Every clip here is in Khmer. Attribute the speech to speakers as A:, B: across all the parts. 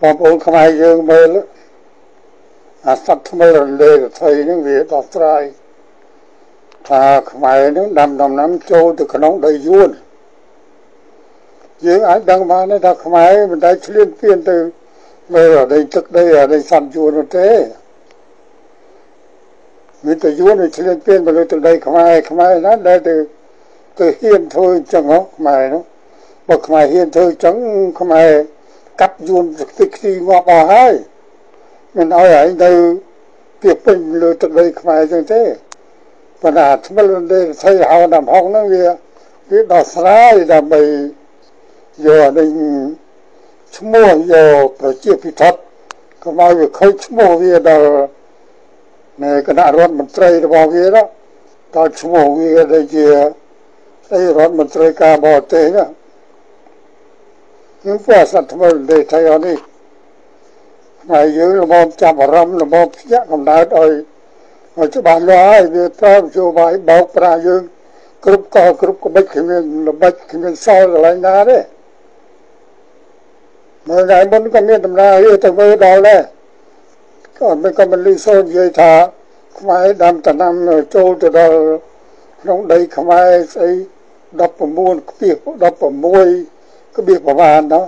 A: បងប្អូនខ្មែរយើងមើលអាសត្វថ្មីរលេរថៃហ្នឹងវាដោះស្រាយថាខ្មែរហ្នឹងដាំដំណាំចូលទៅក្នុងដីយួនយើងអាចដឹងបានថាខ្មែរមិនដែលឈ្លានពានទៅលើដីទឹកដីដីសត្វយួននោះទេមានតែយួនវាឈ្លានពានទៅលើទឹកដីខ្មែរខ្មែរណាដែលទៅហ៊ានធ្វើអញ្ចឹងហ៎ខ្មែរនោះបើខ្មែរហ៊ានធ្វើអញ្ចឹងខ្មែរកាប់យួនទឹកខ្ទីងាប់អស់ហើយមិនឲ្យឯងទៅពីពេញលើទឹកដីខ្មែរអញ្ចឹងទេប៉ុន្តែថ្មិលរថៃហៅដាំហុងហ្នឹងវាដោះស្រាយដើម្បីយកនេះឈ្មោះយកប្រជាពិធកុំឲ្យវាខូចឈ្មោះវាដល់នៅគណៈរដ្ឋមន្ត្រីរបស់វានោះដល់ឈ្មោះវាដែលជាស្អីរដ្ឋមន្ត្រីការបរទេសណាខ្ញុំពោះសត្វថ្មិលរថៃអស់នេះហើយយើងល្មមចាប់អារម្មណ៍ល្មមភ្ញាក់កំណើតឲ្យច្បាស់លាស់ហើយវាប្រើមធ្យោបាយបោកប្រាស់យើងគ្រប់កគ្រប់ក្បិចគ្មានល្បិចគ្មានសល់កន្លែងណាទេមើលថ្ងៃមុនក៏មានដំណើរវាទៅមើលដល់ដែរក៏មិនលឺសូននិយាយថាខ្មែរដាំដំណាំចូលទៅដល់ក្នុងដីខ្មែរស្អី19ក្បៀស16ក្បៀសប្រហែលនោះ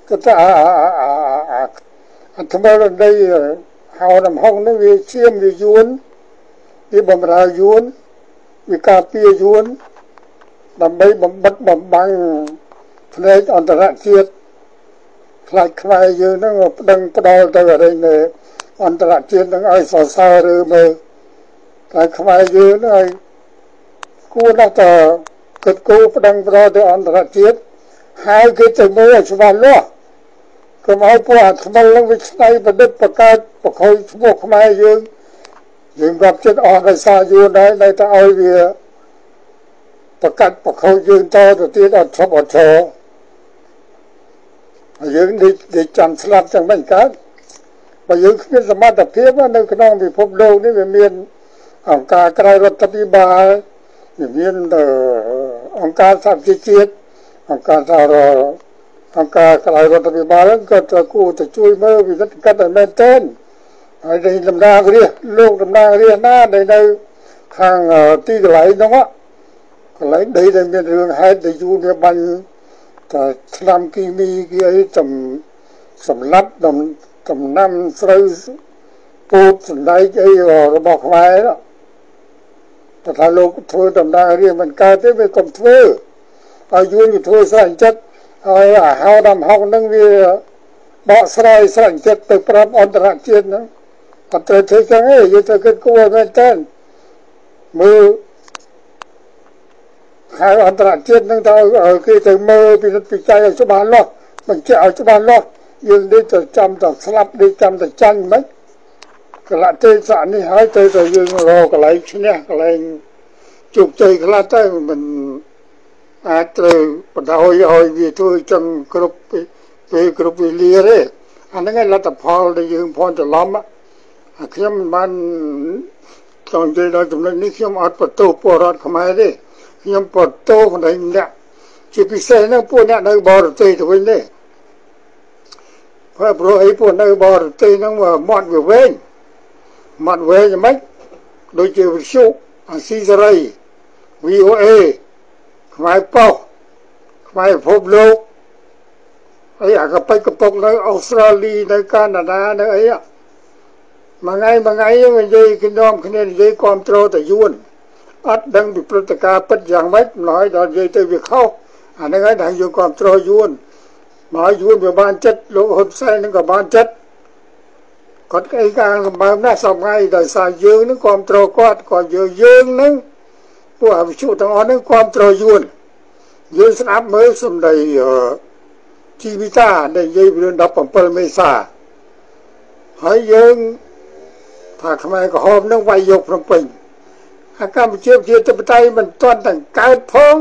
A: ក៏ថាអាថ្មិលដីហៅដំហុងនេះវាឈាមវាយួនវាបំរើយួនវាការពារយួនដើម្បីបំបិតបំបាំងផ្នែកអន្តរជាតិខ្លាចខ្មែរយើងហ្នឹងប្តឹងផ្ដាល់ទៅអរិញនៅអន្តរជាតិហ្នឹងឲ្យសរសើរឬមើលតែខ្មែរយើងហ្នឹងឲ្យគួរណាស់តគិតគូរប្តឹងផ្ដាល់ទៅអន្តរជាតិហើយគេទៅមើលឲ្យច្បាស់លាស់កុំឲ្យពួកអាថ្មិលហ្នឹងវាឆ្នៃប្រឌិតបង្កើតបខូចឈ្មោះខ្មែរយើងយើងរាប់ចិត្តអស់ដោយសារយួនដែរនៅតែឲ្យវាប្រកាសបខូចយើងតទៅទៀតអត់ឈប់អត់ឈរយើងនេះចាំស្លាប់ចឹងមិនកើតបើយើងគ្មានសមត្ថភាពនៅក្នុងពិភពលោកនេះវាមានអង្គការក្រៅរដ្ឋាភិបាលវាមានអង្គការសហប្រជាជាតិអង្គការសហអង្គការក្រៅរដ្ឋាភិបាលក៏ត្រូវគួរទៅជួយមើលវិនិច្ឆ័យកាត់ឲ្យមែនទែនហើយในតំណាងរាស្ត្រលោកតំណាងរាស្ត្រណាដែលនៅខាងទីកន្លែងនោះកន្លែងដីដែលមានរឿងហេតុដែលយូរវាបាញ់តែថ្នាំគីមីគេអីសម្លាប់ដំណាំស្រូវពោតសណ្តែកអីរបស់ខ្មែរនោះតែថាលោកធ្វើតំណាងរាស្ត្រមិនកើតទេវាកុំធ្វើឲ្យយួនវាធ្វើស្រេចចិត្តហើយអាហៅដាំហុកហ្នឹងវាបកស្រាយស្រេចចិត្តទៅប្រាប់អន្តរជាតិហ្នឹងអត់ត្រូវធ្វើចឹងទេយើងត្រូវគិតគូរឲ្យមែនតើមើលហើយអន្តរជាតិហ្នឹងទៅឲ្យគេទៅមើលពិនិត្យពិច័យឲ្យច្បាស់លាស់បញ្ជាក់ឲ្យច្បាស់លាស់យើងនេះទៅចាំតែស្លាប់នេះចាំតែចាញ់មិនកលៈទេសៈនេះហើយទៅតែយើងរកកន្លែងឈ្នះកន្លែងជោគជ័យខ្លះទៅមិនអាចត្រូវបណ្ដោយឲ្យវាធ្វើចឹងគ្រប់ពេលគ្រប់វេលាទេអាហ្នឹងឯងលទ្ធផលដែលយើងភ័ន្តច្រឡំអាខ្ញុំមិនបានចង់និយាយដល់ចំណុចនេះខ្ញុំអត់បន្ទោសពលរដ្ឋខ្មែរទេខ្ញុំបន្ទោសអ្នកជាពិសេសហ្នឹងពួកអ្នកនៅបរទេសទៅវិញទេព្រោះអីពួកនៅបរទេសហ្នឹងមាត់វាវែងមាត់វែងយ៉ាងម៉េចដូចជាវិទ្យុអាស៊ីសេរី VOA ខ្មែរប៉ុស្តិ៍ខ្មែរពិភពលោកអីអាកប៉ិចកពុកនៅអូស្ត្រាលីនៅកាណាដានៅអីមួយថ្ងៃមួយថ្ងៃនិយាយខ្ញុំគ្នានិយាយគ្រប់គ្រងតែយួនអត់ដឹងពីព្រឹត្តិការណ៍ពិតយ៉ាងម៉េចម្ល៉េះដល់និយាយទៅវាខុសអាហ្នឹងហើយដែលយើងគ្រប់គ្រងយួនមកយួនវាបានចិត្តលោកហ៊ុនសែនហ្នឹងក៏បានចិត្តគាត់អីកាងសម្បើមណាស់សប្ងៃដោយសារយើងហ្នឹងគ្រប់គ្រងគាត់ក៏យើងហ្នឹងពួកអវិជ្ជទាំងអស់ហ្នឹងគ្រប់គ្រងយួនយើងស្ដាប់មើលសម្ដីជីវិតាដែលនិយាយពីរឿង17មេសាហើយយើងថាខ្មែរក្រហមហ្នឹងវាយយកភ្នំពេញអាកម្ពុជាប្រជាធិបតេយ្យមិនទាន់ទាំងកើតផង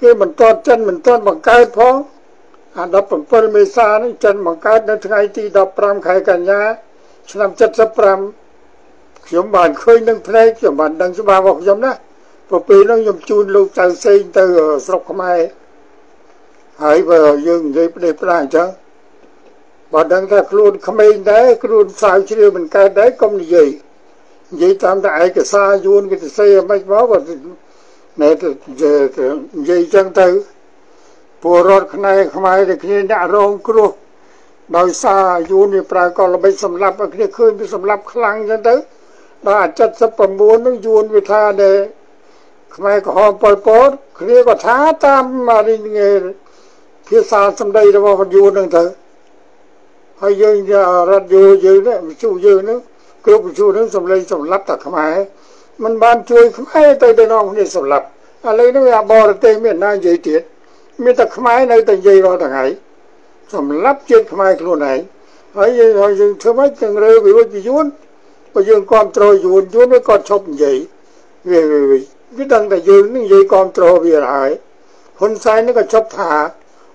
A: គេមិនទាន់ចិនមិនទាន់បង្កើតផងអា17មេសាហ្នឹងចិនបង្កើតនៅថ្ងៃទី15ខែកញ្ញាឆ្នាំ75ខ្ញុំបានឃើញនឹងភ្នែកខ្ញុំបានដឹងច្បាស់របស់ខ្ញុំណាព្រោះពេលហ្នឹងខ្ញុំជូនលោកចៅសេងទៅស្រុកខ្មែរហើយបើយើងនិយាយផ្ដេសផ្ដាសអញ្ចឹង បើដឹងថាខ្លួនក្មេងដែរខ្លួនស្រាវជ្រាវមិនកើតដែរកុំនិយាយនិយាយតាមតែឯកសារយួនគេទៅសេអីមិនមកបើនៅទៅនិយាយចឹងទៅពលរដ្ឋខ្មែរខ្មែរតែគ្នាអ្នករងគ្រោះដោយសារយួនវាប្រើកលល្បិចសម្លាប់ឲ្យគ្នាឃើញវាសម្លាប់ខ្លាំងចឹងទៅដល់អា79នោះយួនវាថាដែលខ្មែរក្រហមប៉ុលពតគ្នាក៏ថាតាមភាសាសម្ដីរបស់យួនហ្នឹងទៅហើយយើងរដ្ឋយោយើងនេះវិទ្យុយើងហ្នឹងគ្រប់វិទ្យុហ្នឹងសម្លេងសម្លាប់តែខ្មែរมันបានជួយខ្មែរទៅទៅនាំគ្នាសម្លាប់ឥឡូវនេះអាបរទេសមានណានិយាយទៀតមានតែខ្មែរនៅតែនិយាយរាល់ថ្ងៃសម្លាប់ជាតិខ្មែរខ្លួនឯងហើយយើងធ្វើម៉េចទាំងរើវិរុទ្ធយួនបើយើងគ្រប់គ្រងយួនយួនវាក៏ឈប់និយាយវាដឹងតែយើងនឹងនិយាយគ្រប់គ្រងវាហើយហ៊ុនសែននេះក៏ឈប់ថា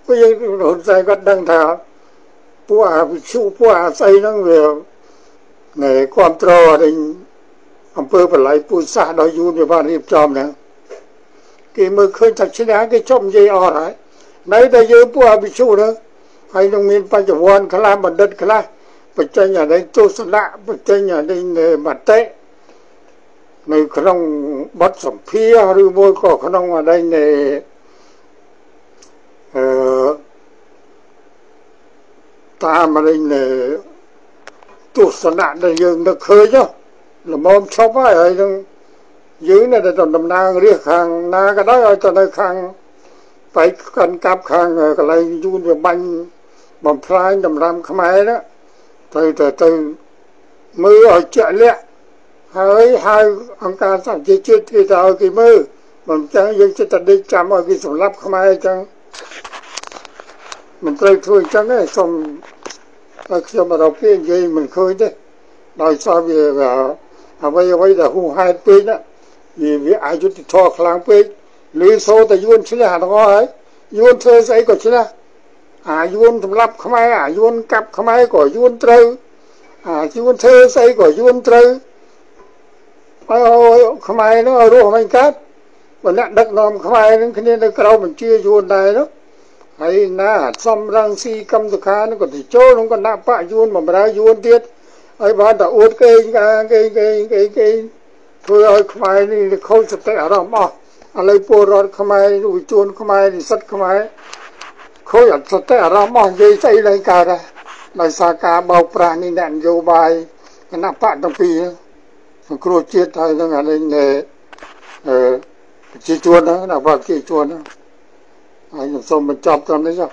A: ព្រោះយើងហ៊ុនសែនគាត់ដឹងថាពួកអាវិទ្យុពួកអាស្អីហ្នឹងវាណែគ្រប់គ្រងអីអំពើបល័យពូជសាសន៍ដល់យួនវាបានរៀបចំហ្នឹងគេមើលឃើញថាឈ្នះគេជប់និយាយអស់ហើយនៅតែយើងពួកអវិជ្ជហ្នឹងហើយនឹងមានបញ្ញវន្តខ្លះបណ្ឌិតខ្លះបញ្ចេញអានេះទស្សនៈបញ្ចេញអានេះមតិនៅក្នុងបទសម្ភាសឬមួយក៏ក្នុងអានេះអឺតាមអានេះទស្សនៈដែលយើងនឹកឃើញល្មមឈប់ហើយហើយនឹងយើងនៅតែតំណាងរាស្ត្រខាងណាក៏ដោយឲ្យទៅនៅខាងបែកកាន់កាប់ខាងកន្លែងយួនវាបាញ់បំផ្លាញតម្រាំខ្មែរណាត្រូវតែទៅមើលឲ្យជាក់លាក់ហើយហៅអង្គការសហប្រជាជាតិគេទៅឲ្យគេមើលមិនចឹងយើងចិត្តតែដេកចាំឲ្យគេសម្លាប់ខ្មែរចឹងមិនត្រូវធ្វើចឹងទេសូមឲ្យខ្ញុំរកគេនិយាយមិនឃើញទេដោយសារវាអ្វីអ្វីដែលហួសហេតុពេកណាវាអយុត្តិធម៌ខ្លាំងពេកឬសូតែយួនឈ្នះអាទាំងអស់ហើយយួនធ្វើស្អីក៏ឈ្នះអាយួនសម្លាប់ខ្មែរអាយួនកាប់ខ្មែរក៏យួនត្រូវអាយួនធ្វើស្អីក៏យួនត្រូវហើយខ្មែរនោះឲ្យរស់មិនកើតបើអ្នកដឹកនាំខ្មែរនឹងគ្នានៅក្រៅបញ្ជាយួនដែរនោះហើយណាសំរងស៊ីកម្មសុខានោះក៏ទៅចូលក្នុងគណៈបកយួនបំរើយួនទៀតហើយបានតែអួតគេគេគេគេគេធ្វើឲ្យខ្មែរនេះខូចសតិអារម្មណ៍អស់ឥឡូវពលរដ្ឋខ្មែរយុវជនខ្មែរនិស្សិតខ្មែរខូចសតិអារម្មណ៍អស់និយាយស្អីឡើងកើតដែរដោយសារការបោកប្រាស់នេះអ្នកនយោបាយគណៈបកទាំងពីរសង្គ្រោះជាតិហើយនឹងអានេះប្រជាជនហ្នឹងណាបកប្រជាជនហ្នឹងហើយខ្ញុំសូមបញ្ចប់ត្រឹមនេះចុះ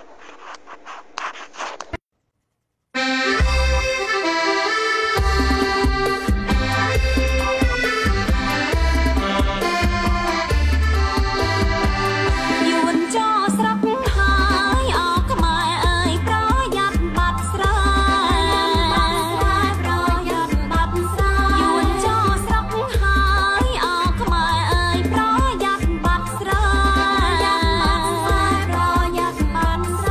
B: ប្រយ័ត្នបាត់ស្រែ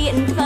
B: រៀនធ្វើ